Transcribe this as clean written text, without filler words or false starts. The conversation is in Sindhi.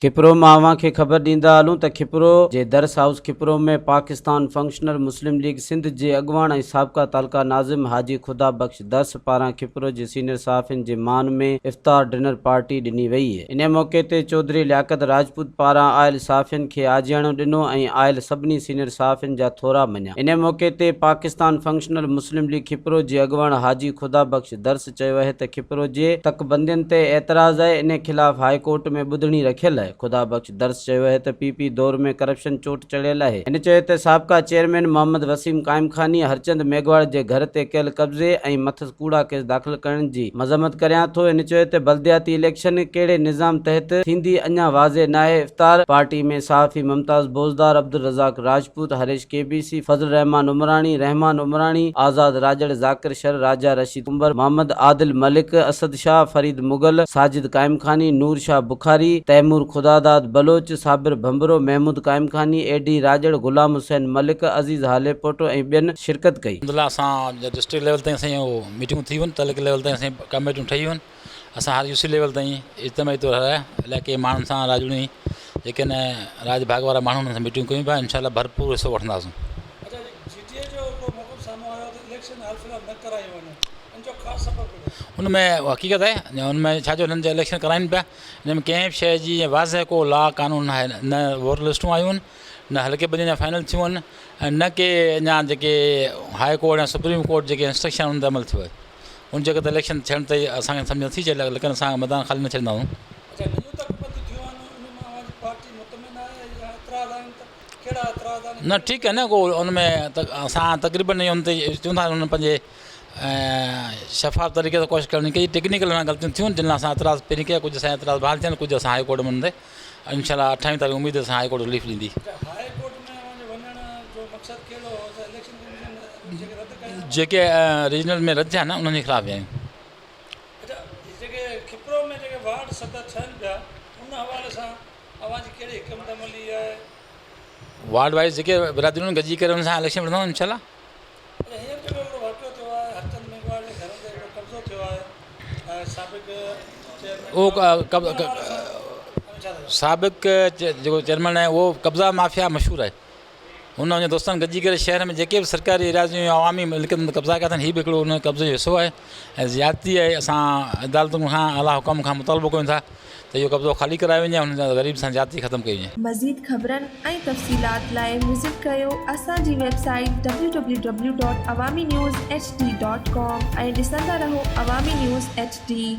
کپرو مان اوهان کي خبر ڏيندا هلون ته کپرو جي Dars house Khipro ۾ Pakistan functional Muslim league Sindh جي اڳواڻ ۽ سابقه تعلقه ناظم حاجي خدا بخش درس پاران کپرو جي سينئر صحافين جي مان ۾ افطار ڊنر پارٽي ڏني وئي. انهي موقعي تي چوڌري لياقت راجپوت پاران آيل صحافين کي آجياڻو ڏنو ۽ آيل سڀني سينئر صحافين جا ٿورا مڃيا. انهي موقعي تي پاڪستان فنڪشنل مسلم ليگ کپرو جي اڳواڻ حاجي خدا بخش درس چيو آهي ته کپرو جي تڪبندين تي اعتراض آهي، انهي خلاف هاء ڪورٽ ۾ ٻڌڻي رکيل آهي. خدا بخش درس چيو آهي ته پي پي دور ۾ ڪرپشن چوٽ چڙهيل آهي. هن چيو ته سابقه چيئرمين محمد وسيم قائمخاني هرچند ميگهواڙ جي گهر تي ڪيل قبضي ۽ مٿس ڪوڙا ڪيس داخل ڪرڻ جي مذمت ڪريان ٿو. هن چيو ته بلدياتي اليڪشن ڪهڙي نظام تحت ٿيندي اڃا واضح ناهي. افطار پارٽي ۾ صحافي Mumtaz Bozdar, Abdulrazzaq Rajput, Harish K B C, Fazal Rehman Umrani, Rehman Umrani, Azad Rajar, Zakir Shar, Raja Rasheed Kumbhar, Muhammad Adil Malik, Asad Shah, Farid Mughal, Sajid Qaimkhani, Noor Shah Bukhari, Taimur Khudadad Baloch, Sabir Bhanbhro, Mehmood Qaimkhani, A D Rajar, Ghulam Hussain Malik, Aziz Halepoto ۽ ٻين شرڪت ڪئي. الحمدلله اسان ڊسٽرڪٽ ليول تائين اسان جون ميٽنگون ٿي ويون تعلقي ليول تائين اسان جون ڪميٽيون ٺهي ويون اسان هر يو سي ليول تائين اجتماعي طور هر علائقي جي ماڻهن سان راڄوڻي جيڪي آهن راڄ ڀاڳ وارا ماڻهو انهن سان ميٽنگ ڪيون پيا انشاء الله ڀرپور حصو وٺنداسون. اچا جي ٽي اي جو هڪڙو موقف سامهون آيو ته اليڪشن حال في الحال نه ڪرائي وڃي ان جو خاص سبب ڪهڙو؟ ان ۾ حقيقت آهي ان ۾ ڇا جو هنن جا اليڪشن ڪرائين پيا ان ۾ ڪنهن به شيء جي واضح ڪو لا قانون نه آهي نه ووٽر لسٽون آيون آهن نه حلقي بندين جا فائنل ٿيون آهن ۽ نه ڪي اڃا جيڪي هاء ڪورٽ يا سپريم ڪورٽ جيڪي انسٽرڪشن آهن ان تي عمل ٿيو آهي. ان جڳهه تي اليڪشن ٿيڻ تي اسان کي سمجهه نٿي اچي ليڪن اسان ميدان خالي نه ڇڏينداسون. اچا نيون تڪبنديون ٿيون آهن ان مان اوهان جي پارٽي مطمئن آهي يا اعتراض آهن ته ڪهڙا اعتراض آهن نه ٺيڪ آهي نه ڪو ان ۾ ته اسان تقريبن ان تي چون ٿا انهن پنهنجي شفاف طريقي سان ڪوشش ڪرڻي ڪئي ٽيڪنيڪل انهن غلطيون ٿيون جن لاء اسان اعتراض پهرين ڪيا ڪجهه اسان جا اعتراض بحال ٿيا آهن ڪجهه اسان هاء ڪورٽ ۾ ان تي انشاء الله اٺاويهه تاريخ اميد اسان هاء ڪورٽ رليف ڏيندي. اچا هاء ڪورٽ ۾ اوهان جي وڃڻ جو مقصد ڪهڙو هو ته اليڪشن ڪميشن جيڪي رد ڪيا. جيڪي ريجنل ۾ رد ٿيا نه انهن جي خلاف ويا آهيون. اچا جيڪي کپرو ۾ جيڪي وارڊ صدر ٺهن پيا ان حوالي سان اوهان جي ڪهڙي حڪمت عملي آهي. وارڊ وائيز جيڪي برادريون گڏجي ڪري انهن سان اليڪشن وڙهنداسون انشاء الله. اچا هينئر جيڪو هڪڙو واقعو ٿيو آهي هرچند ميگهواڙ جي گهرن تي هڪڙو قبضو ٿيو آهي ۽ سابق چيئرمين اهو سابق جيڪو چيئرمين آهي اهو قبضا مافيا مشهور آهي هن پنهنجي دوستن گڏجي ڪري شهر ۾ جيڪي به سرڪاري ايراضيون يا عوامي ملڪيتن تي قبضا ڪيا اٿن هي به هڪڙو ان قبضي جو حصو آهي ۽ زيادتي آهي اسان عدالتن کان اعليٰ حڪام کان مطالبو ڪيون ٿا ته اهو قبضو خالي ڪرايو وڃي ۽ هن غريب سان زيادتي ختم ڪئي وڃي. مزيد خبرن ۽ تفصيلات لاء وزٽ ڪريو اسان جي website W W W dot Awami news H D dot com ۽ ڏسندا رهو عوامي نيوز ايڇ ڊي.